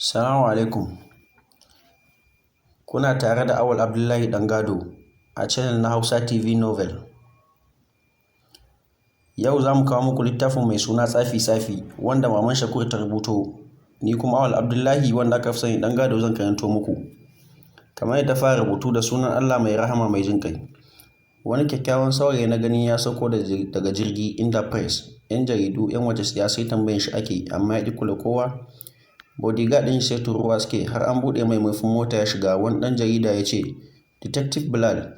Salamu alaikum. Kuna tare da Awal Abdullahi Ɗangado a channel na Hausa TV Novel. Yau za mu kawo muku littafin mai suna Tsafi Tsafi, wanda Maman Shakur ta rubuto. Ni kuma Awal Abdullahi, wanda aka fi sani Ɗangado, zan karanto muku. Kamar yadda fara rubutu, da sunan Allah mai rahama mai jin ƙai. Wani kyakkyawan saurayi na gani ya sauko daga jirgi inda press, 'yan jaridu, 'yan waje sai tambayan shi ake, amma ya ƙi kula kowa. Bodyguard ɗin sai tururuwa suke har an buɗe mai murfin mota ya shiga. Wani ɗan jarida ya ce, "Detective Bilal,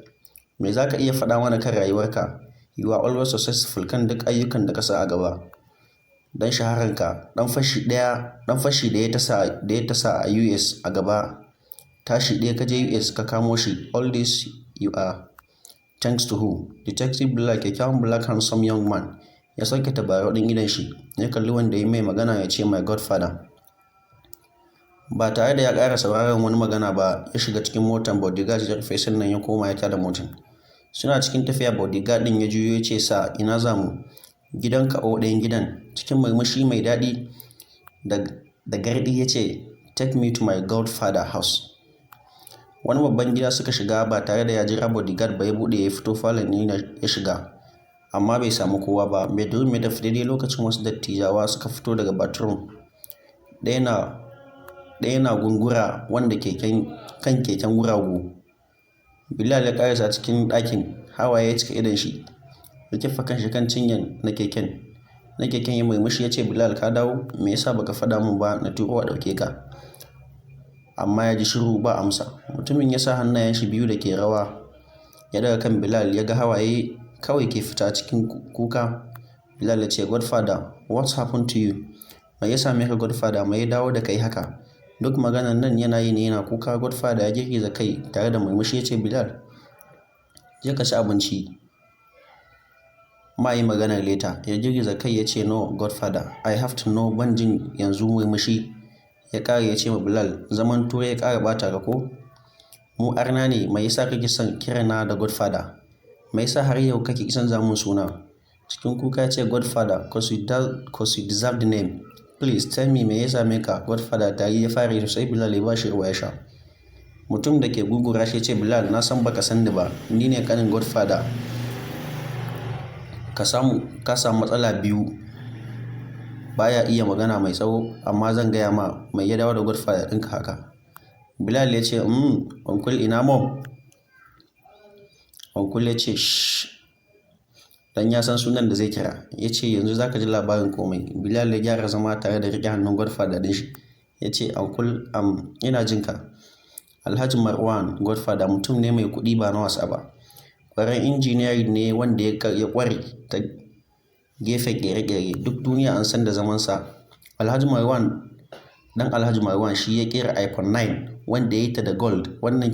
me za ka iya faɗa mana kan rayuwarka? You are always successful kan duk ayyukan da ka sa a gaba. Dan shahararka, ɗan fashi ɗaya, ɗan fashi da ya tasa a US a gaba. Tashi ɗaya ka je US ka kamo shi. All this you are thanks to who?" Detective Bilal, kyakkyawan black handsome young man, ya sauke tabarau ɗin idon shi, ya kalli wanda ya mai magana, ya ce, "My godfather." Ba tare da ya ƙara sauraron wani magana ba, ya shiga cikin motar, bodyguard ya rufe, sannan ya koma ya tada motar. Suna cikin tafiya bodyguard ɗin ya juyo ya ce, "Sir, ina za mu? Gidanka o ɗayan gidan?" Cikin murmushi mai daɗi da garɗi ya ce, "Take me to my godfather house." Wani babban gida suka shiga, ba tare da ya jira bodyguard ba ya buɗe, ya fito falon ya shiga. Amma bai samu kowa ba. Bedroom ya tafi, daidai lokacin wasu dattijawa suka fito daga bathroom. Ɗaya na gungura wanda keken kan keken guragu. Bilal ya ƙarasa cikin ɗakin, hawaye ya cika idon shi. Ya kifa kanshi kan cinyan na keken. Na keken ya murmushi ya ce, "Bilal, ka dawo? Me yasa baka faɗa min ba na turo a ɗauke ka?" Amma ya ji shiru, ba amsa. Mutumin ya sa hannayen shi biyu da ke rawa ya daga kan Bilal, ya ga hawaye kawai ke fita cikin kuka. Bilal ya ce, "Godfather, what's happened to you? Mai ya same ka, godfather? Mai ya dawo da kai haka?" Duk maganan nan yana yi ne yana kuka. Godfather ya girgiza kai tare da murmushi ya ce, "Bilal, je ka ci abinci. Ma yi maganar later." Ya girgiza kai ya ce, "No, godfather, I have to know, ban jin yanzu." Murmushi ya ƙara ya ce ma Bilal, "Zaman Turai ya ƙara ɓata ka ko? Mu arna ne, mai yasa kake son kirana da godfather? Mai yasa har yau kake son mun suna?" Cikin kuka ya ce, "Godfather, 'cause you deserve the name. Please tell me, me ya same ka, godfather?" Tari ya fara sosai. Bilal ya bashi ruwa ya sha. Mutum da ke gugura shi ya ce, "Bilal, na san baka san ni ba. Ni ne kanin godfather. Ka samu matsala biyu." Baya iya magana mai tsawo, amma zan gaya ma mai ya dawo da godfather ɗinka haka. Bilal ya ce, "Uncle, ina mom?" Uncle ya ce, "Shh." Dan ya san sunan da zai kira. Ya ce, "Yanzu za ka ji labarin komai." Bilal ya gyara zama tare da riƙe hannun godfather ɗin shi. Ya ce, "Uncle, ina jin ka." Alhaji Marwan, godfather, mutum ne mai kuɗi ba na wasa ba. Ƙwararren injiniya ne wanda ya ƙware ta gefen ƙere-ƙere. Duk duniya an san da zamansa. Alhaji Marwan dan Alhaji Marwan shi ya ƙera iPhone 9 wanda ya yi ta da gold. Wannan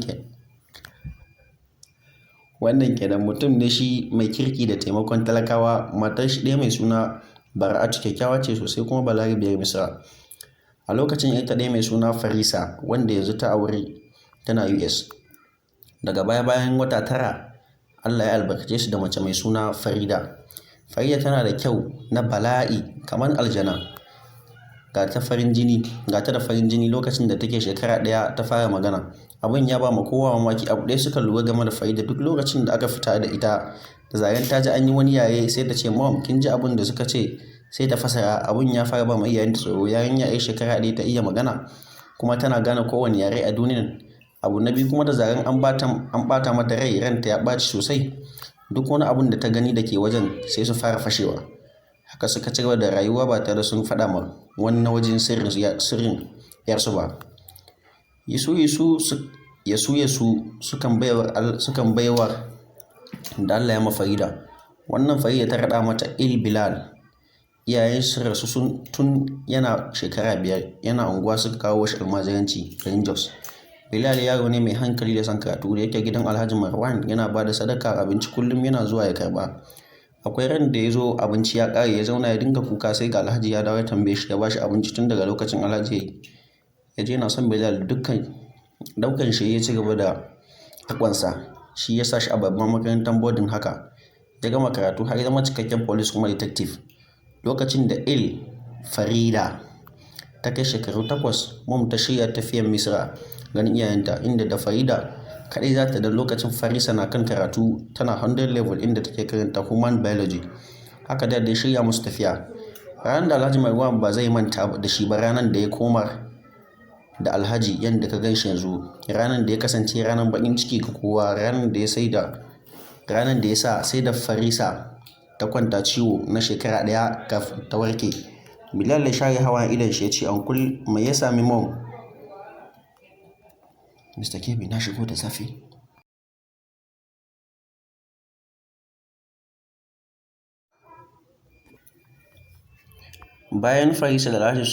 kenan. Mutum ne shi mai kirki da taimakon talakawa. Matar shi ɗaya mai suna Bara'atu, kyakkyawa ce sosai kuma Balarabiyar Misra. A lokacin ita ɗaya mai suna Farisa, wanda yanzu ta aure, tana US. Daga baya, bayan wata 9, Allah ya albarkace su da mace mai suna Farida. Farida tana da kyau na bala'i kamar aljana. Ga ta da farin jini. Lokacin da take shekara 1 ta fara magana. Abin ya ba ma kowa mamaki. Abu ɗaya suka lura game da Farida: duk lokacin da aka fita da ita, da zaran ta ji an yi wani yare, sai ta ce, "Mom, kin ji abin da suka ce?" Sai ta fasara. Abun ya fara ba ma iyayenta tsoro. Yarinya 'yar shekara 1 ta iya magana kuma tana gane kowane yare a duniyan. Abu na biyu kuma, da zaran an ɓata mata rai, ranta ya ɓaci sosai, duk wani abun da ta gani da ke wajen sai su fara fashewa. Haka suka ci gaba da rayuwa ba tare da sun faɗa ma wani na wajen sirrin 'yarsu ba. Yasu yasu yasu yasu sukan baiwa da Allah ya ma Farida. Wannan Farida ta raɗa mata Il Bilal. Iyayen sun rasu tun yana shekara 5, yana unguwa suka kawo shi almajiranci garin Jos. Bilal yaro ne mai hankali da son karatu. Da yake gidan Alhaji Marwan yana ba da sadaka abinci, kullum yana zuwa ya karɓa. Akwai ran da ya zo abinci ya ƙare, ya zauna ya dinga kuka, sai ga Alhaji ya dawo, ya tambaye shi, ya bashi abinci. Tun daga lokacin Alhaji ya je yana son Bilal, dukkan ɗaukan shi ya ci gaba da riƙonsa. Shi ya sa shi a babban makarantar boarding, haka ya gama karatu har ya zama cikakken police kuma detective. Lokacin da Il Farida Ta kai shekaru 8, Mom ta shirya tafiyar Misra ganin iyayenta, inda da Farida kaɗai za ta, da lokacin Farisa na kan karatu, tana 100 level inda take karanta Human Biology. Haka Dad ya shirya musu tafiya. Ranar da Alhaji Marwan ba zai manta da shi ba, ranar da ya koma da Alhaji yadda ka gan shi yanzu, ranar da ya kasance ranar bakin ciki ga kowa, ranar da ya sai da ranar da ya sa sai da Farisa ta kwanta ciwo na shekara ɗaya kafin ta warke. Bilal ya share hawayen idon shi ya ce, "Uncle, mai ya sami Mom?" Mr. Kebi, na shigo da safe. Bayan Farisa da Alhaji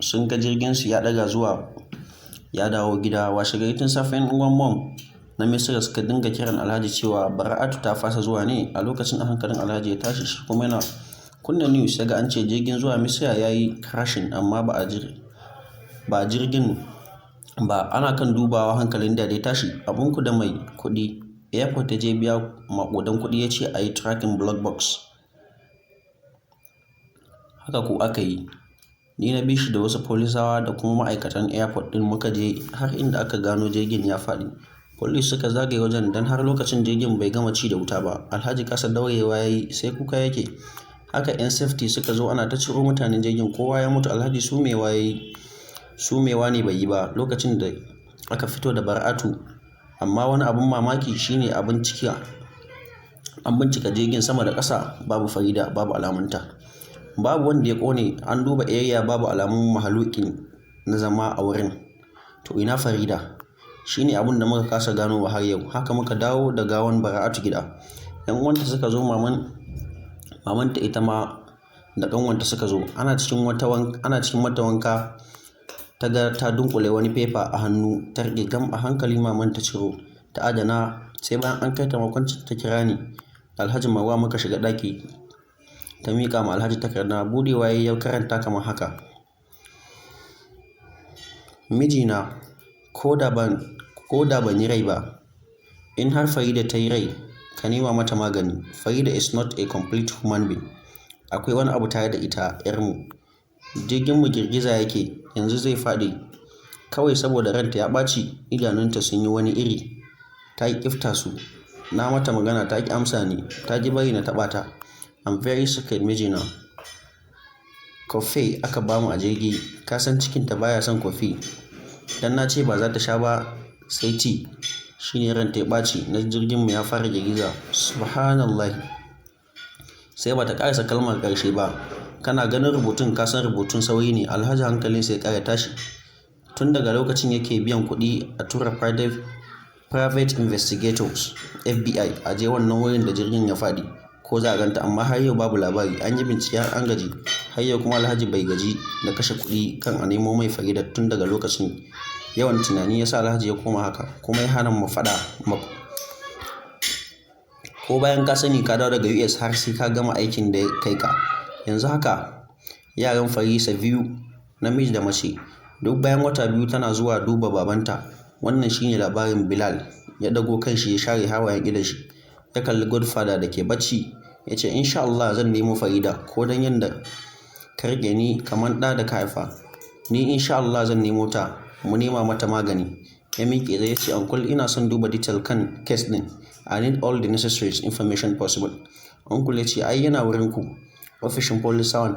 sun ga jirgin su ya daga zuwa ya dawo gida, washe gari tun safe yan uwan Mom na Misira suka dinga kiran Alhaji cewa Bara'atu ta fasa zuwa ne. A lokacin a hankalin Alhaji ya tashi, shi kuma yana kunna news ya ga an ce jirgin zuwa Misira ya yi crashing, amma ba a jirgin ba, ana kan dubawa. Hankalin da ya tashi. Abun ku da mai kuɗi airport ya je biya maƙudan kuɗi, ya ce a yi tracking black box. Haka ko aka yi. Ni na bi shi da wasu polisawa da kuma ma'aikatan airport din, muka je har inda aka gano jirgin ya faɗi. Police suka zagaye wajen, don har lokacin jirgin bai gama ci da wuta ba. Alhaji kasa daurewa ya yi, sai kuka yake. Haka 'yan safety suka zo, ana ta ciro mutanen jirgin, kowa ya mutu. Alhaji sumewa ya yi, sumewa ne bai yi ba lokacin da aka fito da Bar'atu. Amma wani abun mamaki shine an bincika jirgin sama da ƙasa, babu Farida, babu alamunta. Babu wanda ya kone, an duba area, babu alamun mahalukin na zama a wurin. To ina Farida? Shine abun da muka kasa ganowa har yau. Haka muka dawo da gawan Bara'atu gida. Yan uwanta suka zo, mamanta ita ma da kanwanta suka zo. Ana cikin mata wanka ta ga ta dunkule wani paper a hannu, ta rike gam. A hankali maman ta ciro ta adana. Sai bayan an kai ta makwanci ta kira ni, Alhaji Marwa, muka shiga daki. Ta miƙa ma Alhaji takarda. Budewa ya karanta kamar haka: "Mijina, ko da ban yi rai ba, in har Farida ta yi rai, ka nema mata magani. Farida is not a complete human being. Akwai wani abu tare da ita. Yarmu, jirgin mu girgiza yake, yanzu zai faɗi. Kawai saboda ranta ya ɓaci, idanunta sun yi wani iri, ta ƙi ƙifta su. Na mata magana ta ƙi amsa ni, ta ƙi bari na taɓa ta. I'm very scared, mijina. Coffee aka bamu a jirgi, ka san cikinta baya son coffee. Dan na ce ba za ta sha ba sai tea, shine ranta ya ɓaci, na jirgin mu ya fara girgiza. Subhanallahi." Sai bata karasa kalmar ƙarshe ba. Kana ganin rubutun ka san rubutun sauri ne. Alhaji hankalinsa ya ƙara tashi. Tun daga lokacin yake biyan kuɗi a tura private investigators, FBI, a je wannan wurin da jirgin ya faɗi ko za a ganta, amma har yau babu labari. An yi bincike har an gaji, har yau kuma Alhaji bai gaji da kashe kuɗi kan a nemo mai Farida. Tun daga lokacin yawan tunani ya sa Alhaji ya koma haka, kuma ya hana mu faɗa. Ko bayan ka sani ka dawo daga US, har sai ka gama aikin da ya kai ka. Yanzu haka yaran Farisa biyu, namiji da mace. Duk bayan wata 2 tana zuwa duba babanta. Wannan shine labarin. Bilal ya dago kanshi, ya share hawayen idon shi, ya kalli Godfather da ke bacci, ya ce, "Insha Allah zan nemo Farida, ko don yadda ka rike ni kamar ɗa da ka haifa. Ni insha Allah zan nemo ta, mu nema mata magani." Ya miƙe zai ce, "Uncle, ina son duba detail kan case din. I need all the necessary information possible." Uncle ya ce, "Ai yana wurin ku, ofishin polisawan."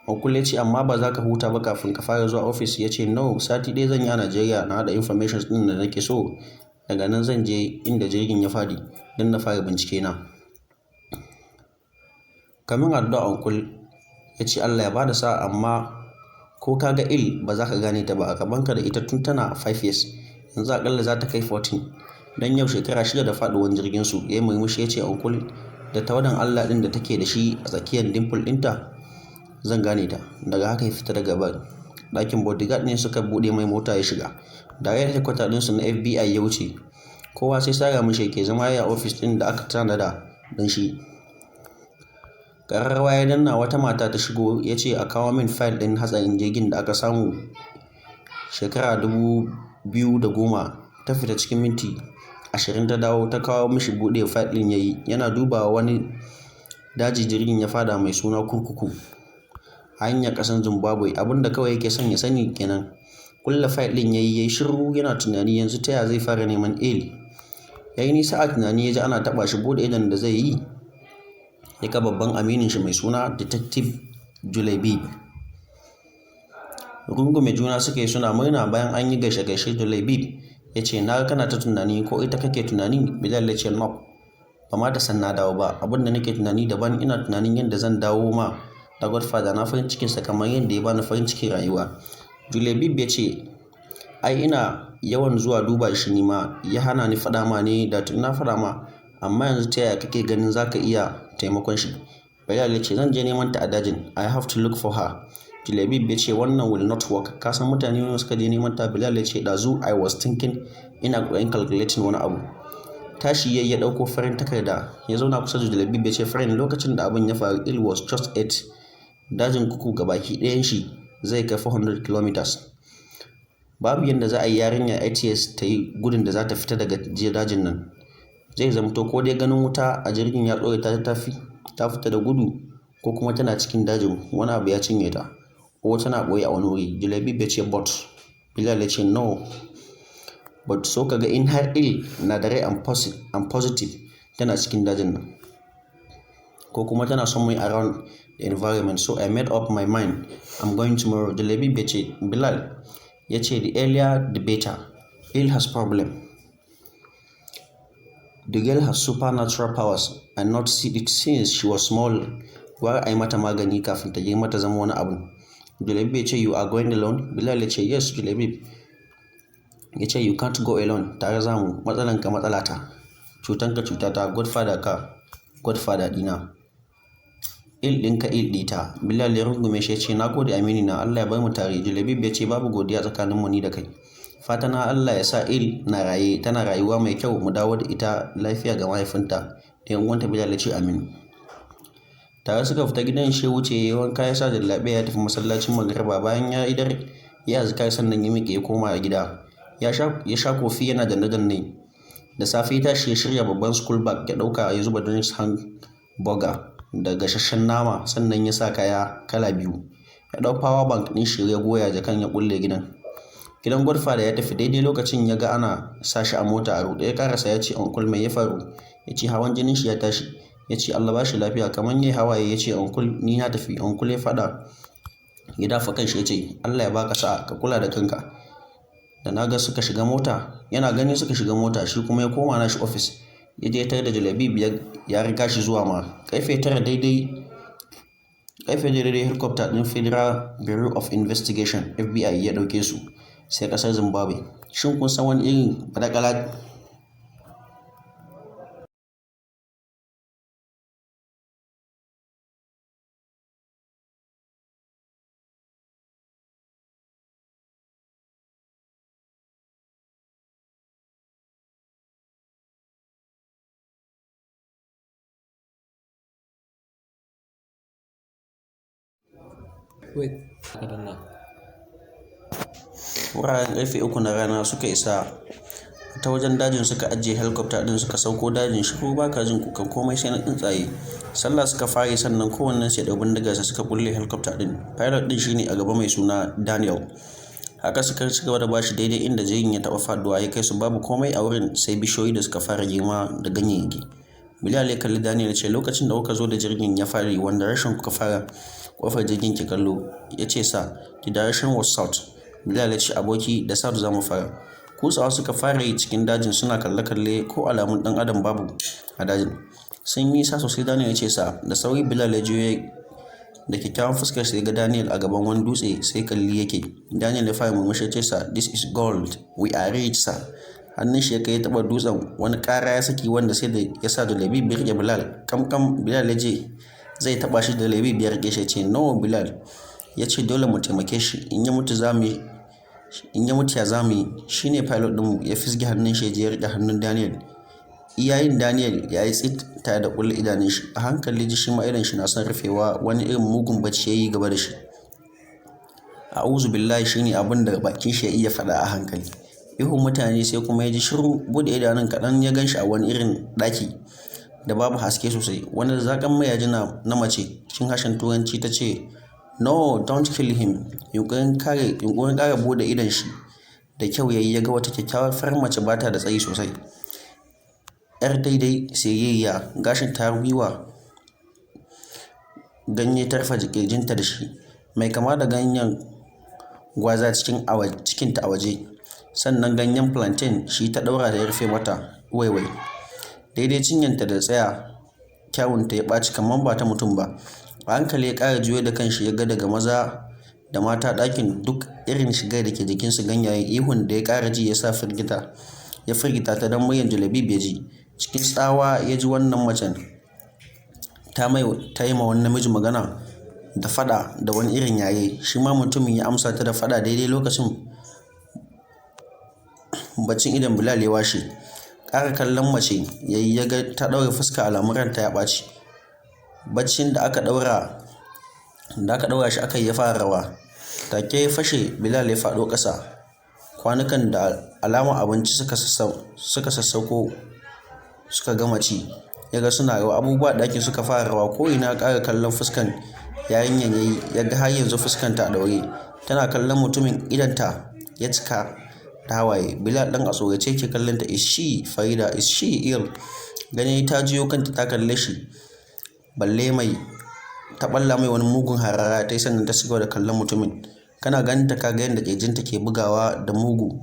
Uncle ya ce, "Amma ba za ka huta ba kafin ka fara zuwa ofis?" Ya ce, "No, sati 1 zan yi a Najeriya, na haɗa information ɗin da nake so. Daga nan zan je inda jirgin ya faɗi don na fara bincike na. Kamin addu'a." Uncle ya ce, "Allah ya bada sa'a, amma ko ka ga il ba za ka gane ta ba. A gabanka da ita tun tana 5 years, yanzu akalla za ta kai 14, don yau shekara 6 da faɗuwan jirgin su." Ya yi murmushi ya ce, "Uncle, da tawadan Allah ɗin da take da shi a tsakiyar dimple ɗinta zan gane ta." Daga haka ya fita daga ɗakin. Bodyguard ne suka buɗe mai mota ya shiga. Direct headquarter ɗinsu na FBI ya wuce. Kowa sai sara mishi yake. Zama ya ofis ɗin da aka tanada don shi. Ƙararrawa ya danna, wata mata ta shigo. Ya ce, "A kawo min file ɗin hatsarin jirgin da aka samu shekara 2010." Ta fita, cikin minti 20 ta dawo ta kawo mishi. Buɗe file ɗin ya yi, yana dubawa, wani daji jirgin ya fada mai suna Kurkuku. Hanyar ƙasar Zimbabwe. Abinda kawai yake son ya sani kenan. Kulle fayil ɗin yayi, yayi shiru yana tunani yanzu ta ya zai fara neman Il. Ya yi nisa a tunani ya ji ana taɓa shi. Bude idon da zai yi, ya ga babban aminin shi mai suna Detective Julebib. Rungume juna suka yi suna murna. Bayan an yi gaishe-gaishe, Julebib ya ce, "Na ga kana ta tunani, ko ita kake tunani?" Bilal ya ce, "No, ba ma ta san na dawo ba. Abin da nake tunani daban. Ina tunanin yadda zan dawo ma da Godfather na farin cikinsa kamar yadda ya bani farin cikin rayuwa." Julebib ya ce, "Ai ina yawan zuwa duba shi, ni ma ya hana ni faɗa ma ne, da tun na faɗa ma. Amma yanzu ta yaya kake ganin zaka iya taimakon shi?" Bilal ya ce, "Zan je neman ta a dajin. I have to look for her." Julebib ya ce, "Wannan will not work. Ka san mutane nawa suka je neman ta?" Bilal ya ce, "Ɗazu I was thinking, ina ƙoƙarin calculating wani abu." Tashi yayi ya ɗauko farin takarda, ya zauna kusa da Julebib ya ce, "Friend, lokacin da abin ya faru, Il was just 8. Dajin Kuku gabaki ɗayan shi zai kai 400 kilometers. Babu yadda za a yi yarinya 8 years ta yi gudun da za ta fita daga dajin nan. Zai zamto ko dai ganin wuta a jirgin ya tsorata ta ta fita da gudu, ko kuma tana cikin dajin wani abu ya cinye ta, ko tana ɓoye a wani wuri." Julebib ya ce, "But." Bilal ya ce, "No but. So kaga in har Il na da rai, I'm positive tana cikin dajin nan, ko kuma tana somewhere around the environment. So I made up my mind, I'm going tomorrow." Julebib ya ce, Bilal ya ce, "The earlier the better. Il has problem. The girl has supernatural powers and not see it since she was small. Gwara a yi mata magani kafin ta girma ta zama wani abu." Julebib ya ce, "You are going alone?" Bilal ya ce, "Yes." Julebib ya ce, "You can't go alone. Tare zamu. Matsalanka matsalata, cutanka cutata, Godfather ka Godfather dina, Il ɗinka il ɗita." Bilal ya rungume shi ya ce, "Na gode amini na, Allah ya bar mu tare." Julebib ya ce, "Babu godiya tsakaninmu ni da kai. Fata na Allah ya sa Il na raye, tana rayuwa mai kyau, mu dawo da ita lafiya ga mahaifinta da yan uwanta." Bilal ya ce, "Amin." Tare suka fita gidan shi, wuce ya wanka, ya sa jallabiya, ya tafi masallacin magariba. Bayan ya idar ya azkar, sannan ya miƙe ya koma gida, ya sha kofi yana danne danne. Da safe ya tashi ya shirya babban school bag, ya ɗauka ya zuba drinks, hamburger da gasasshen nama, sannan ya sa kaya kala biyu, ya ɗau power bank ɗin shi ya goya jakan, ya kulle gidan. Gidan Godfather ya tafi. Daidai lokacin ya ga ana sa shi a mota. A ruɗe ya karasa ya ce, "Uncle, mai ya faru?" Ya ce hawan jinin shi ya tashi. Ya ce, "Allah ba shi lafiya." Kamar yayi hawaye ya ce, "Uncle, ni na tafi." Uncle ya faɗa, ya dafa kanshi ya ce, "Allah ya baka sa'a, ka kula da kanka." Da na ga suka shiga mota, yana gani suka shiga mota, shi kuma ya koma nashi ofis, ya je tare da Jalabi ya riga shi zuwa ma. Karfe 9 daidai, karfe daidai, helicopter din Federal Bureau of Investigation, FBI, ya dauke su sai kasar Zimbabwe. Shin kun san wani irin badakala Wait, ka danna. Wuraren karfe 3 na rana suka isa. Ta wajen dajin suka ajiye helicopter din, suka sauko. Dajin shiru, baka jin kukan komai sai na tsuntsaye. Sallah suka fara, sannan kowannen sai da bindigarsa suka kulle helicopter din. Pilot din shine a gaba, mai suna Daniel. Haka suka ci gaba da bashi daidai inda jirgin ya taba faduwa ya kai su. Babu komai a wurin sai bishiyoyi da suka fara girma da ganyayyaki. Bilal ya kalli Daniel ya ce, "Lokacin da kuka zo da jirgin ya fari, wanda rashin kuka fara kofar jirgin ke kallo?" Ya ce, "Sir, the direction was south." Bilal ya ce, "Aboki, da south za mu fara." Kutsawa suka fara yi cikin dajin suna kalle-kalle, ko alamun dan adam babu a dajin. Sun yi nisa sosai, Daniel ya ce, "Sir." Da sauri Bilal ya juyo da kyakkyawan fuskar sai ga Daniel a gaban wani dutse sai kalli yake. Daniel ya fara murmushi ya ce, "Sir, this is gold. We are rich, sir." Hannun shi ya kai ya taɓa dutsen, wani ƙara ya saki wanda sai da ya sa Jalabi ya riƙe Bilal kam. Bilal ya je zai taɓa shi, Jalabi ya riƙe shi ya ce, "No." Bilal ya ce, "Dole mu taimake shi. In ya mutu za mu in ya mutu ya za mu yi? Shi ne pilot ɗinmu." Ya fisge hannun shi ya je ya riƙe hannun Daniel. Iyayin Daniel ya yi tsit tare da kulle idanun shi. A hankali ji shi ma idon shi na son rufewa, wani irin mugun bacci ya yi gaba da shi. "A'uzu billahi" shine abin da bakin shi ya iya faɗa a hankali. Ihun mutane, sai kuma ya ji shiru. Bude idanun kaɗan ya gan shi a wani irin ɗaki da babu haske sosai. Wani zaƙan mayaji na mace cikin harshen Turanci ta ce, "No, don't kill him." Yunƙurin ƙara buɗe idon shi da kyau yayi, ya ga wata kyakkyawar farar mace, bata da tsayi sosai, yar daidai, siririya, gashin ta har gwiwa, ganye ta rufe kirjinta da shi, mai kama da ganyen gwaza cikinta a waje. Sannan ganyen plantain shi ta ɗaura da ya rufe mata waiwai daidai cinyanta da tsaya. Kyawunta ya ɓaci kamar ba ta mutum ba. A hankali ya ƙara juyo da kanshi, ya ga daga maza da mata ɗakin duk irin shigar da ke jikinsu ganyayen. Ihun da ya ƙara ji ya sa firgita ya firgita ta, don muryar Julebib ya ji. Cikin tsawa ya ji wannan macen ta mai ta yi ma wani namiji magana da faɗa da wani irin yare. Shi ma mutumin ya amsa ta da faɗa. Daidai lokacin baccin idon Bilal ya washe. Ƙara kallon mace ya yi, ya ga ta ɗaure fuska, alamun ranta ya ɓaci. Baccin da aka ɗaura shi aka yi ya fara rawa. Take ya fashe, Bilal ya faɗo ƙasa. Kwanukan da alama abinci suka sassauko suka gama ci, ya ga suna rawa. Abubuwa ɗakin suka fara rawa ko ina. Ƙara kallon fuskan yarinyar yayi, ya ga har yanzu fuskanta a ɗaure, tana kallon mutumin, idonta ya cika da hawaye. Bilal ɗan a tsorace yake kallon ta. "Is she Farida? Is she ill?" Gani ta jiyo kanta ta kalle shi, balle mai ta balla mai wani mugun harara ta yi, sannan ta cigaba da kallon mutumin. Kana ganin ta kaga yadda kirjinta ke bugawa da mugu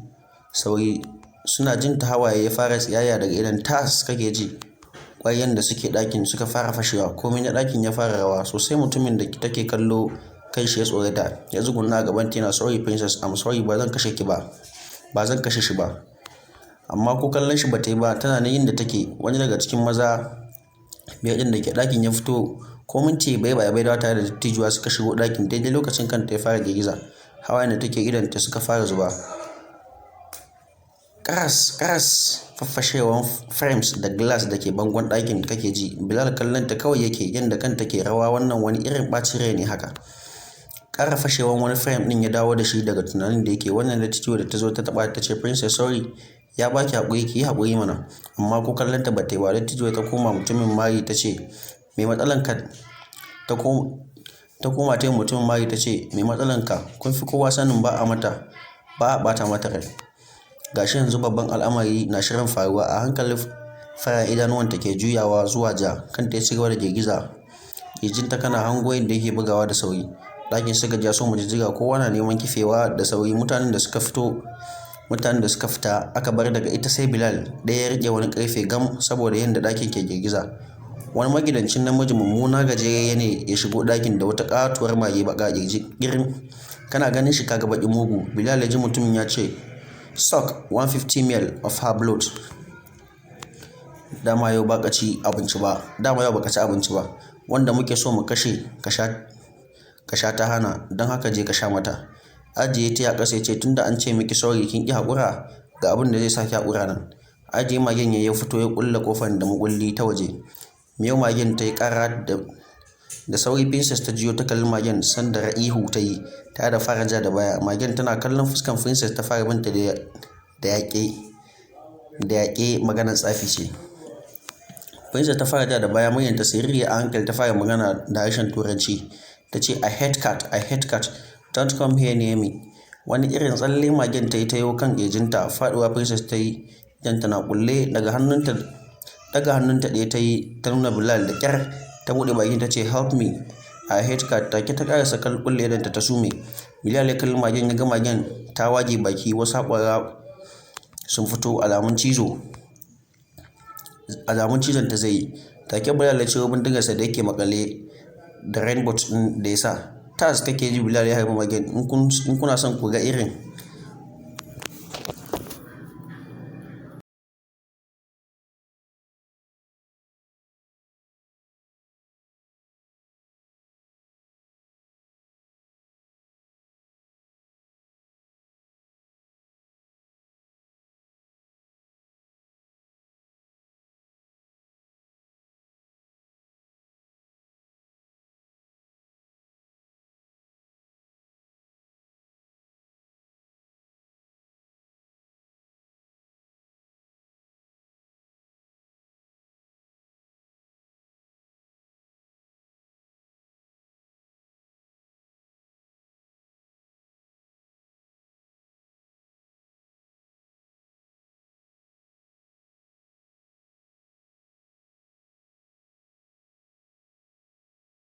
sauri. Suna jin ta, hawaye ya fara tsiyaya daga idon tas. Kake ji ƙwaryan da suke ɗakin suka fara fashewa, komai na ɗakin ya fara rawa sosai. Mutumin da take kallo kai shi ya tsorata, ya tsuguna a gaban ta yana, "Sorry princess, I'm sorry, ba zan kashe ki ba, ba zan kashe shi ba." Amma ko kallon shi bata yi ba, tana nan inda take. Wani daga cikin maza biyar ɗin da ke ɗakin ya fito. Ko minti bai bai dawo tare da dattijuwa suka shigo ɗakin. Daidai lokacin kanta ya fara girgiza, hawayen da take idonta suka fara zuba. Karas karas faffashewan frames da glass da ke bangon ɗakin kake ji. Bilal kallon ta kawai yake, yadda kanta ke rawa. Wannan wani irin ɓacin rai ne haka? Ƙara fashewan wani frame ɗin ya dawo da shi daga tunanin da yake. Wannan dattijuwa da ta zo ta taɓa ta ce, "Princess, sorry, ya baki haƙuri, ki yi haƙuri mana." Amma ko kallon ta bata yi ba. Dattijuwa ta koma mutumin mari ta ce, "Me matsalan ka?" Ta koma ta yi mutumin mari ta ce, "Me matsalan ka? Kun fi kowa sanin ba a mata ba a ɓata mata rai. Gashi yanzu babban al'amari na shirin faruwa." A hankali fararen idanuwanta ke juyawa zuwa ja, kanta ya ci gaba da girgiza, kirjinta kana hango yadda yake bugawa da sauri. Ɗakin suka ja so jijjiga, kowa na neman kifewa da sauri. Mutanen da suka fito, mutanen da suka fita aka bar daga ita sai Bilal. Ɗaya ya rike wani ƙarfe gam saboda yadda ɗakin ke girgiza. Wani magidancin namiji mummuna gajere ne ya shigo ɗakin da wata ƙatuwar mage baƙa ƙirji irin. Kana ganin shi kaga baƙin mugu. Bilal ya ji mutumin ya ce, "Suck 150 ml of her blood. Dama yau baka ci abinci ba, dama yau baka ci abinci ba. Wanda muke so mu kashe ka sha ta hana, don haka je ka sha mata." Ajiye ta a ƙasa ya ce, "Tunda an ce miki sorry kin ki haƙura, ga abin da zai saki haƙura nan." Ajiye magen ya fito, ya kulle kofar da mukulli ta waje. Miyau magen ta yi ƙara da sauri. Princess ta jiyo ta kalli magen, sanda ihu ta yi tare da fara ja da baya. Magen tana kallon fuskan Princess ta fara binta da yaƙe da yaƙe. Maganar tsafi ce. Princess ta fara ja da baya, muryarta siririya. A hankali ta fara magana da harshen Turanci, ta ce, "I hate cat, I hate cat, don't come here near me." Wani irin tsalle magen ta yi ta yo kan ƙirjinta. Faɗuwa Princess ta yi idonta na kulle. Daga hannunta ɗaya ta yi ta nuna Bilal. Da ƙyar ta buɗe bakin ta ce, "Help me, I hate cat." Take ta ƙarasa kulle idonta ta sume. Bilal ya kalli magen, ya ga magen ta wage baki, wasu haƙora sun fito, alamun cizo, alamun cizon ta zai yi. Take Bilal ya ciro bindigarsa da yake makale da rainbow ɗin da ya sa. Tas kake ji Bilal ya harbi magen. In kuna son ku ga irin